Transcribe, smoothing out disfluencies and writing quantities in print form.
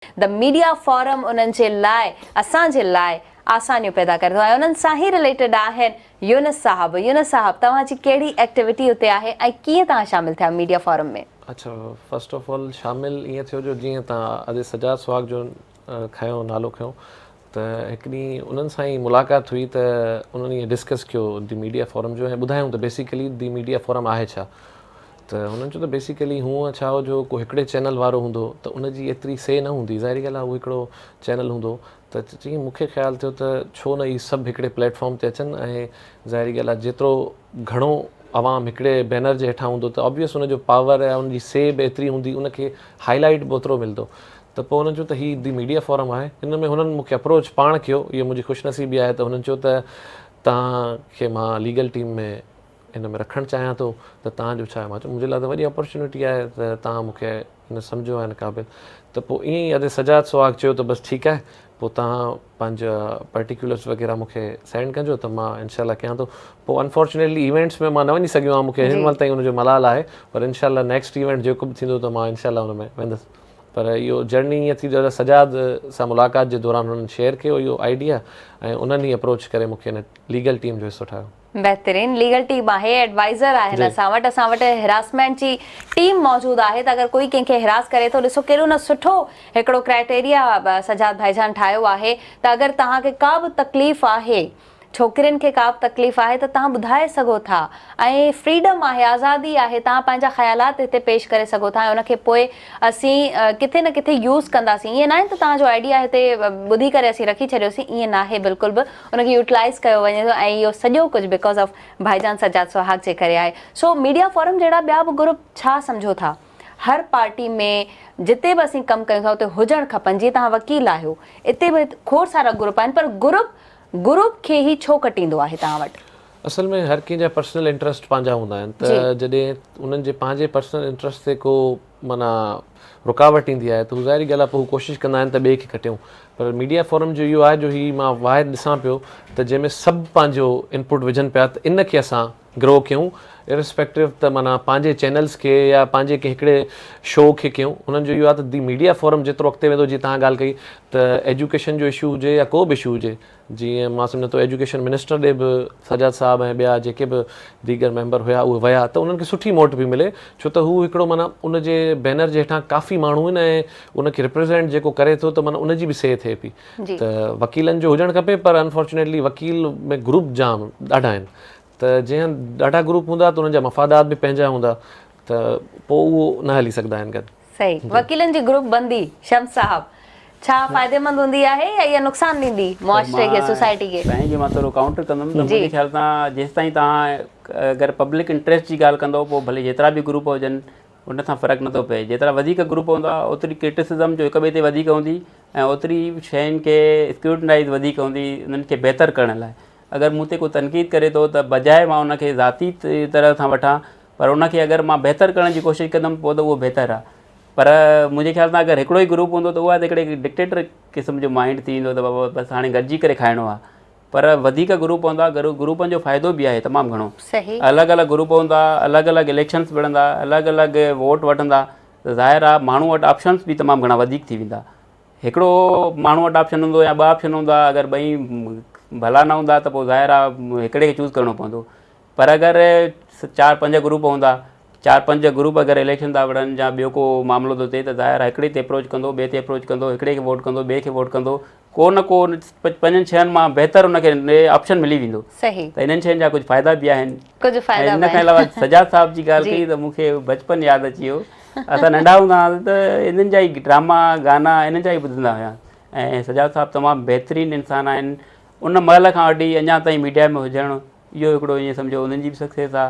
The media forum انهن جي لاء اسان جي لاء آسانيون پيدا ڪري ٿو ۽ انهن سان ئي رليٽيڊ آهن يونس صاحب يونس صاحب توهان جي ڪهڙي ايڪٽيوٽي اتي آهي ۽ ڪيئن توهان شامل ٿيا ميڊيا فورم ۾؟ اڇا فرسٽ آف آل شامل ائين ٿيو جو جيئن توهان ادي سجاد سهاڳ جو کنيو نالو کنيو ته هڪ ڏينهن انهن سان ئي ملاقات هئي ته انهن ائين ڊسڪس ڪيو the media forum جو ۽ ٻڌايائون ته بيسيڪلي the media forum آهي ڇا ته هنن چيو ته بيسيڪلي هونء ڇا هو جو ڪو هڪڙي چينل وارو هوندو ته ان جي ايتري سي نه هوندي ظاهري ڳالهه آهي اهو هڪڙو چينل هوندو ته چيائين مون کي خيال ٿيو ته ڇو نه هي سڀ هڪڙي پليٽ فارم تي اچن ۽ ظاهري ڳالهه آهي جيترو گهڻو عوام هڪڙي بينر جي هيٺان هوندو ته آبويس ان جو پاور يا ان جي سي به ايتري هوندي ان کي هائي لائيٽ به اوترو ملندو ته پوء هنن چيو ته هي the media forum آهي ان ۾ هنن مون کي اپروچ پاڻ ڪيو اهو منهنجي خوش نصيبي آهي ته هنن چيو ته توهان کي مان ليگل ٽيم ۾ ان ۾ رکڻ چاهيان ٿو ته توهان جو ڇا آهي مان چيو منهنجي لاء ته وڏي اپرچونٽي آهي ته توهان مون کي ان سمجهيو آهي ان قابل ته پوء ائين ئي ادي سجاد سهاڳ چيو ته بس ٺيڪ آهي پوء توهان پنهنجا پرٽيڪيولرس وغيره مون کي سينڊ ڪجو ته مان انشاء الله ڪيان ٿو پوء انفارچونيٽلي ايونٽس ۾ مان نه وڃي سگهيو آهيان مون کي هن مهل تائين ان جو ملال آهي پر انشاء الله نيڪسٽ ايونٽ جيڪو به ٿيندو ته مان انشاء الله ان ۾ ويندس پر اهو جرني ائين ٿي جو سجاد سان ملاقات جي دوران انهن شيئر ڪيو اهو آئيڊيا ۽ انهن ئي اپروچ ڪري مون کي ان ليگل ٽيم جو حصو ٺاهيو. بهترين ليگل ٽيم آهي ايڊوائيزر آهن اسان وٽ اسان وٽ هراسمينٽ جي ٽيم موجود آهي ته اگر ڪوئي ڪنهن کي هراس ڪري ٿو ڏسو ڪيڏو نه سٺو هڪڙو ڪرائيٽيريا سجاد ڀائيجان ٺاهيو آهي ته اگر توهان کي ڪا به تڪليف آهي ڇوڪرين کي ڪا به تڪليف آهي ته توهان ٻڌائي سگهو ٿا ۽ فريڊم آهي آزادي آهي توهان پنهنجا خيالات هتي پيش ڪري سگهو ٿا ۽ ان کي پوء اسين ڪٿي نه ڪٿي يوز ڪنداسين ائين ناهي ته توهان جو آئيڊيا هتي ٻڌي ڪري اسين رکي ڇڏيوسين ائين ناهي بلڪل به ان کي يوٽيلائز ڪيو وڃي ٿو ۽ اهو سڄو ڪجهه because of ڀائيجان سجاد سهاڳ جي ڪري آهي سو ميڊيا فورم جهڙا ٻيا به گروپ ڇا سمجهو ٿا هر پارٽي ۾ جتي به اسين ڪم ڪيون ٿا اتي هجڻ کپن جيئن توهان وڪيل آهيو اتي به کوڙ سارا گروپ آهن پر گروپ گروپ کي هي ڇو ڪٽيندو آهي توهان وٽ؟ اصل ۾ هر ڪنهن جا پرسنل انٽرسٽ پنهنجا هوندا آهن ته جڏهن انهن جي پنهنجي پرسنل انٽرسٽ تي ڪو معنيٰ رڪاوٽ ايندي آهي ته هو ظاهري ڳالهه آهي پوء هو ڪوشش ڪندا آهن ته ٻئي کي ڪٽيون پر ميڊيا فورم جو اهو آهي جو هي مان واحد ڏسان پيو ته جنهن ۾ سڀ پنهنجو انپوٽ وجهن پيا ته ان کي اسان گرو ڪيون ارسپيڪٽو ته معنيٰ پنهنجي چينلز کي يا پنهنجي ڪنهن هڪڙي شو کي ڪيون انهن جو اهو آهي ته the media forum جيترو اڳتي ويندو جيئن توهان ڳالهه ڪئي ته ايجوڪيشن جو اشو هجي يا ڪو به اشو هجي جيئن مان سمجهان ٿو ايجوڪيشن منسٽر ڏي به سجاد صاحب ۽ ٻيا جيڪي به ديگر ميمبر هيا اهي ويا ته انهن کي سٺي موٽ به ملي ڇو ته هو هڪڙو معنيٰ ان جي بينر جي هيٺان ڪافي ماڻهو آهن ۽ ان کي ريپريزينٽ جيڪو ڪري ٿو ته معنيٰ ان جي به سي ٿئي پئي ته وڪيلن جو هجڻ کپي پر انفارچونيٽلي وڪيل ۾ گروپ جام ڏاڍا آهن ته جنهن هنڌ ڏاڍا گروپ هوندا ته انهن جا مفادات به پنهنجا هوندا ته پوء اهو نه هلي سگهندا آهن گڏ. صحيح وڪيلن جي گروپ بندي شمس صاحب ڇا فائديمند هوندي آهي يا اها نقصان ڏيندي معاشري کي سوسائٽي کي. سائين جي مان ٿورو ڪائونٽر ڪندم ته منهنجي خيال سان جيستائين توهان اگر پبلڪ انٽريسٽ جي ڳالهه ڪندو پوء ڀلي جيترا به گروپ هجن ان سان فرق نٿو پئي جيترا وڌيڪ گروپ هوندا اوتري ڪرٽيسزم جو هڪ ٻئي تي وڌيڪ هوندي ۽ اوتري شين کي اسڪروٽنائز وڌيڪ هوندي انهن کي بهتر ڪرڻ لاء اگر مون تي ڪو تنقيد ڪري ٿو ته بجاء مان ان کي ذاتي طرح سان وٺان پر ان کي اگر مان بهتر ڪرڻ جي ڪوشش ڪندم پوء ته اهو بهتر آهي پر منهنجي خيال سان اگر هڪڙو ئي گروپ هوندو ته اها ته هڪڙي ڊڪٽيٽر قسم جو مائنڊ ٿي ويندو ته بابا بس هاڻي گڏجي ڪري کائڻو آهي پر وڌيڪ گروپ هوندا گروپن جو فائدو به آهي تمام گهڻو الڳ الڳ گروپ هوندا الڳ الڳ اليڪشنس وڙهندا الڳ الڳ ووٽ وٺندا ته ظاهر آهي ماڻهو وٽ آپشنس به تمام گهڻا وڌيڪ ٿي ويندا هڪڙو ماڻهو وٽ آپشن هوندو يا ٻه آپشن هوندا اگر ٻئي ڀلا نه هوندا ته پوء ظاهر آهي هڪڙي کي چوز ڪرڻو پوندو پر اگر چار پنج گروپ هوندا چار پنج گروپ اگر اليڪشن ٿا وڙهن يا ٻيو ڪو معاملو ٿو ٿئي ته ظاهر آهي هڪڙي تي اپروچ ڪندو ٻئي تي اپروچ ڪندو هڪڙي کي ووٽ ڪندو ٻئي کي ووٽ ڪندو ڪو نه ڪو پنجن ڇهن مان بهتر ان کي آپشن ملي ويندو صحيح ته انهن شين جا ڪجهه فائدا به آهن ڪجهه فائدا ان کان علاوه سجاد صاحب جي ڳالهه ڪئي ته مون کي بچپن ياد اچي ويو اسان ننڍا هوندا هئاسين ته انهن جا ئي ڊراما گانا انهن جا ئي ٻڌندا هيا ۽ سجاد صاحب تمام بهترين انسان آهن ان مهل کان وٺي اڃا تائين ميڊيا ۾ هجڻ اهو هڪڙو ائين سمجهو انهن جي به سڪسيس آهي.